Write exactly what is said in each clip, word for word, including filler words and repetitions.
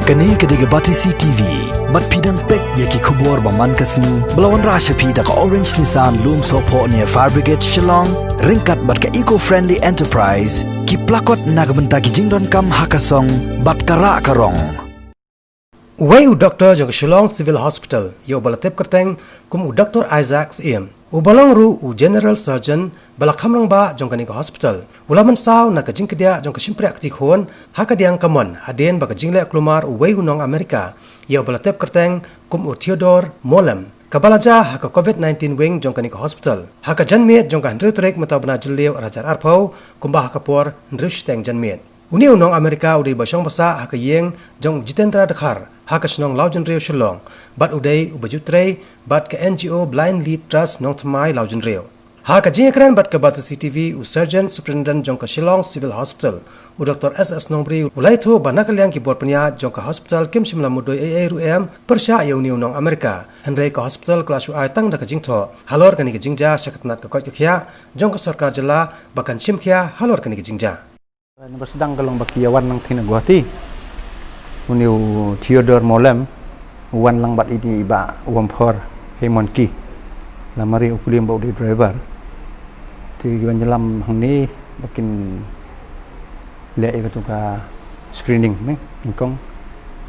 Kane ka dei ka Batesi T V. Bad phi dang peit ïa ki khubor ba man ka sngi ba la wanrah sha phi da ka Orange Nissan Lumsohphoh near Fire Brigade Shillong, ryngkat bad ka Eco Friendly Enterprise, ki plakot na ka bynta ki jingdonkam ha ka song bad ka rah ka rong. Uwei u doktor jong ka Shillong Civil Hospital, ïa uba la tip kyrteng kum u Doktor Isaac Syiem, uba long ruh u General Surgeon ba la kham rangbah jong kane ka hospital, u la mynsaw na ka jingkdiah jong ka shympriah kti khun ha ka diang kamon hadien ba ka jingleh kulmar uwei u nong Amerika, ïa uba la tip kyrteng kum u Theodore Molem, kaba la jia ha ka COVID nineteen wing jong kane ka hospital ha ka janmiet jong ka hynriew tarik mynta u bnai Jylliew arhajar arphew, kumba ha ka por hynriew shiteng janmiet. Une u nong Amerika u dei ba shong ba sah ha ka ïing jong u Jitendra Dkhar ha ka shnong Lawjynriew Shillong, bad u dei uba ju trei bad ka N G O Blind Lead Trust Nongthymmai Lawjynriew. Ha ka jingïakren bad ka Batesi T V, u Surgeon Superintendent jong ka Shillong Civil Hospital, u Doktor S S Nongbri, u la ïathuh ba na ka liang ki bor pynïaid jong ka hospital kim shym la mudui ei ei ruh em pyrshah ïa une u nong Amerika, hynrei ka hospital ka la shu ai tang da ka jingthoh halor kane ka jingjia sha ka tnat ka koit ka khiah jong ka sorkar jylla ba kan shim khia halor kane ka jingjia. Naba sdang ka long ba ki ïa wan lang thin na Guwahati. Une u Theodore Molem u wan lang bad ine i Bah Wamphor Hemon ki. La mari u klim ba u dei driver. Te ki wan ïalam hangne ba kin leh ïa katu ka screening ne, nyngkong.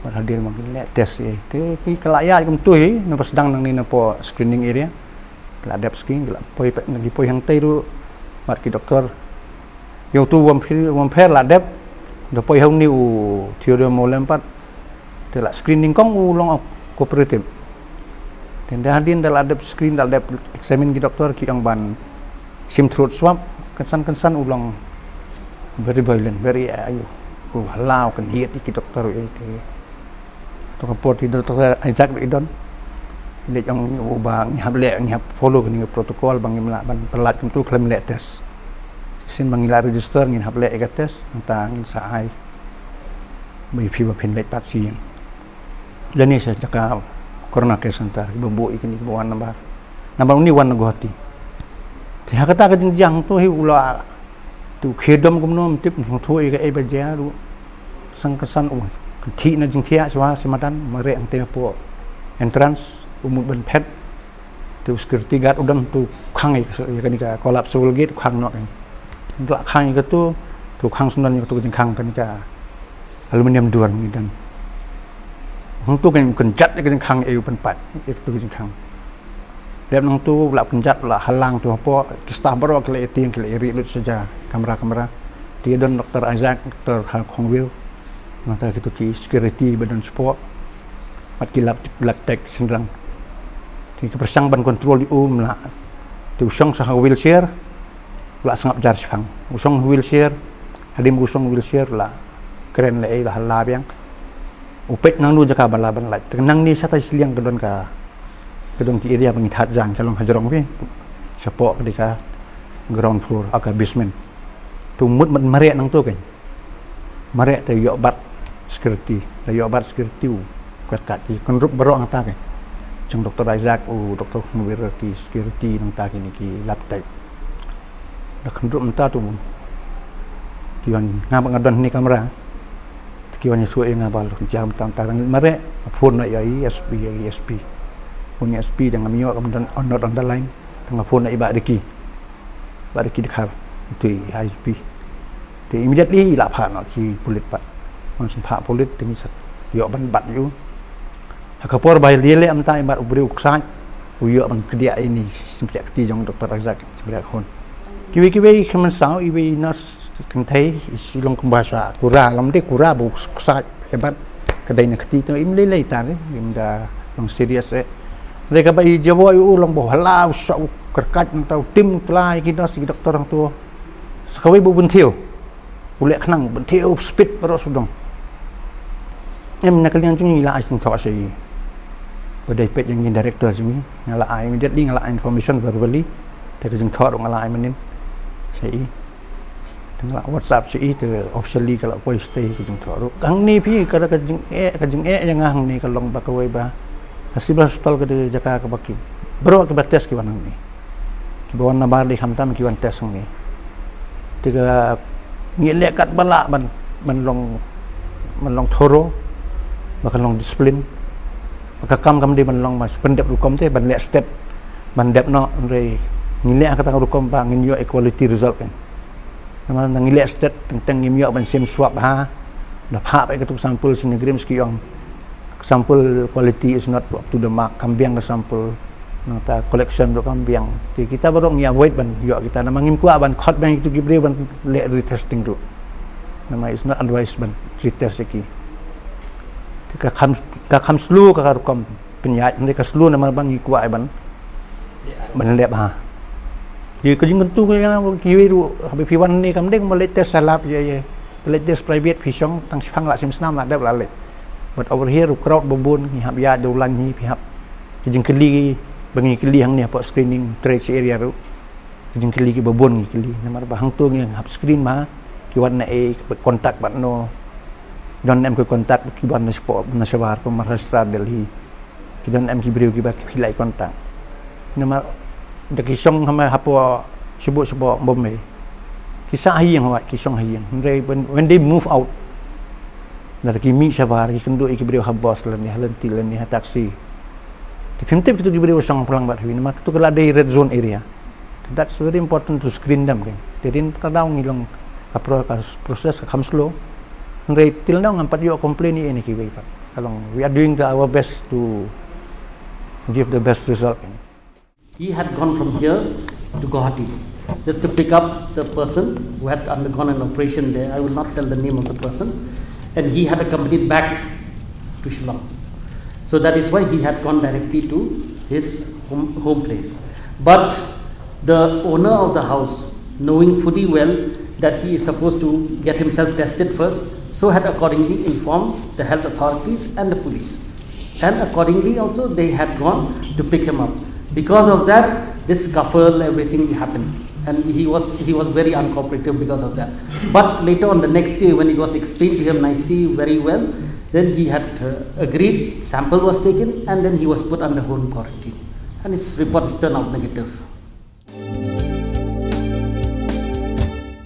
Bad hadien ba kin leh test ïa. Te ki ka la ïaid kumtu hi, naba sdang nangne napoh screening area. Ki la dep screen, ki la poi peit, ki poi hangtei ruh bad ki doktor. Ïa utu Wamphir, Wamphir la dep, da poi hangne u Theodore Molem pat. Te la screen nyngkong u long cooperative. Te hadien da la dep screen, da la dep examine ki doktor, ki ong ban shim throat swab, kynsan kynsan u long very violent, very, eh, ayu. U hala u kynhied ïa ki doktor, eh, te. To ka por te Doktor Isaac ruh i don. I leit ong uba ngi hap leh, ngi hap follow kane ka protocol ba ngim lah ban pyllait kumtu khlem leh test. Shisien ba ngi la register ngin hap leh ïa ka test, nangta ngin sa ai ba ïa phi ba phin leit pat sha ïing. Lane sha jaka Corona Care Center, kiba buh ïa kine kiba wan namar, namar une wan na Guwahati. Te ha kata ka jingjia hangto hi u la, te u khie dom kumno ym tip, ym sngewthuh ïa kaei ba jia ruh. Kynsan kynsan u kynthih na jingthiah shuwa sha madan, mareh hangtei hapoh entrance, u mut ban phet. Te u security guard u don, te u khang ïa ka, ïa kane ka collapsible gate, u khang noh kan. Te la khang ïa katu, te u khang syndon ïa katu ka jingkhang, kane ka aluminium door ngi don. Hangtu kan kynjat ïa ka jingkhang, ïa u pynpait ïa katu ka jingkhang. Dep nangtu la kynjat, la halang tu hapoh, ki staff baroh ki la ïa tieng, ki la ïa rieh lut sha ja kamra kamra. Te don Doktor Isaac, Doktor Kha-, Khongwil. Nangta kitu ki security ba don shapoh. Bad ki lab, lab tech shynrang. Te ki pyrshang ban control ïa u ym lah. Te u shong sha ka wheelchair, la sngap jar shipang. U shong wheelchair, hadien ba u shong wheelchair la kren leh ei, la hala biang. U peit nangno jaka ba lah ban lait. Te nangne shatai shiliang ka don ka, ka don ki area ba ngi thad jan, ka long hajrong phi. Shapoh ka dei ka ground floor, ah, ka basement. Te u mut ban mareh nangto kan. Mareh te ïoh bat security, la ïoh bat security u kwet kat ki kynrup baroh hangta ke. Jong Doktor Isaac, u Doktor Khongwil, ki security nangta kine ki lab tech. La kynrup hangta tu ki wan, nga ba nga don hane kamra. Te ki wan ïathuh ïa nga ba la jam hangta, hangta rangi mareh, phone noh ïa i S P, ïa i S P. Phone ïa i S P, te ngam ïoh, kam don, on, not on the line. Te nga phone noh ïa i Bah Ricky. Bah Ricky Dkhar, itu i S P. Te immediately i la phah noh ki pulit pat. Ngan sngewbha pulit te ngi sa ïoh ban bat ïa u. Ha ka por ba ïaleh mynta i Bah, u briew u ksaid, u ïoh ban kdiah ïa ine i shympriah kti jong Doktor Isaac, shympriah khun. Kiwei kiwei ki mynsaw, iwei i nurse kynthei, i long kumba sha kura, lam dei kura ba u ksaid. Hebat, ka dei na kti to im lei lei tar, im da long serious eh. Dei kaba i jabo i u long ba u hala u sa u kyrkhat nangta u tim u tla ïa ki nurse ki doktor hangto. Sa kawei ba u bynthiew. U leh khnang bynthiew speed baroh sawdong. Em na ka liang jong ngi la ai jingthoh sha i. Ba dei peit jong ngi director jong ngi. Nga la ai immediately nga la ai information verbally. Te ka jingthoh ruh nga la ai mynnin sha i. Te nga la WhatsApp sha i te officially ka la poi sha i ka jingthoh ruh. Hangne phi ka, ka jingeh, ka jingeh ïa nga hangne ka long ba kawei ba ka civil hospital ka dei jaka kaba ki baroh kiba test ki wan hangne. Kiba wan nabar dei khamtam ki wan test hangne. Te ka ngi leh katba lah ban, ban long, ban long thorough. ba ka long discipline, ba ka kam kam dei ban long ba pyndep rukom te ban leh stet ban dep noh, hynrei ngi leh ha kata rukom ba ngin ïoh quality result kan. Namar ngi leh stet teng teng ngim ïoh ban sim swab ha da phah ba ka tu sample sini grim ski ong sample quality is not up to the mark, kam biang ka sample, nangta collection ruh kam biang. Te kita baroh ngi avoid ban ïoh kita, namar ngim kwah ban khot biang itu ki briew ban leh retesting ruh. Namar is not advised ban retest ki. Te ka kham, ka kham slow ka rukom pynïaid, hynrei ka slow namar ba ngi kwah ban ban lep ha. Te ka jingkyntu ka ïa kiwei ruh haba phi wan ne kam dei mo leit test salap ïa ïa. Leit test private phi shong tang shipang la sim snam la dep la leit. But over here u crowd ba bun ngi hap ïa dau lan hi phi hap. Ka jingkylli ba ngi kylli hangne hapoh screening trade area ruh. Ka jingkylli ki ba bun ngi kylli namar ba hangto ngi hap screen ma ki wan na e contact bad no. Don em ko contact ki wan na shapoh na shabar ko Maharashtra Delhi. Ki don em ki briew ki ba ki phi lai contact. Namar da ki shong hama hapoh shapoh shapoh Bombay. Ki sah ha ïing hawai ki shong ha ïing. Hynrei when, when they move out, da ki mih shabar ki kynduh ïa ki briew ha bus lane ha lynti lane ha taxi. Te phim tip kitu ki briew shong plang bad hi namar kitu ka la dei red zone area. That's very important to screen them kan. Te rin ka daw ngi long ka pro-, ka process ka kham slow. Hynrei till now ngam pat ïoh complain ïa ine kiwei pat. Ka long we are doing the, our best to give the best result kan. He had gone from here to Guwahati just to pick up the person who had undergone an operation there. I will not tell the name of the person. And he had accompanied back to Shillong. So that is why he had gone directly to his home, home place. But the owner of the house, knowing fully well that he is supposed to get himself tested first, so had accordingly informed the health authorities and the police. And accordingly also they had gone to pick him up. Because of that, this scuffle, everything happened. And he was, he was very uncooperative because of that. But later on, the next day, when it was explained to him nicely, very well, then he had, uh, agreed, sample was taken, and then he was put under home quarantine. And his report is turned out negative.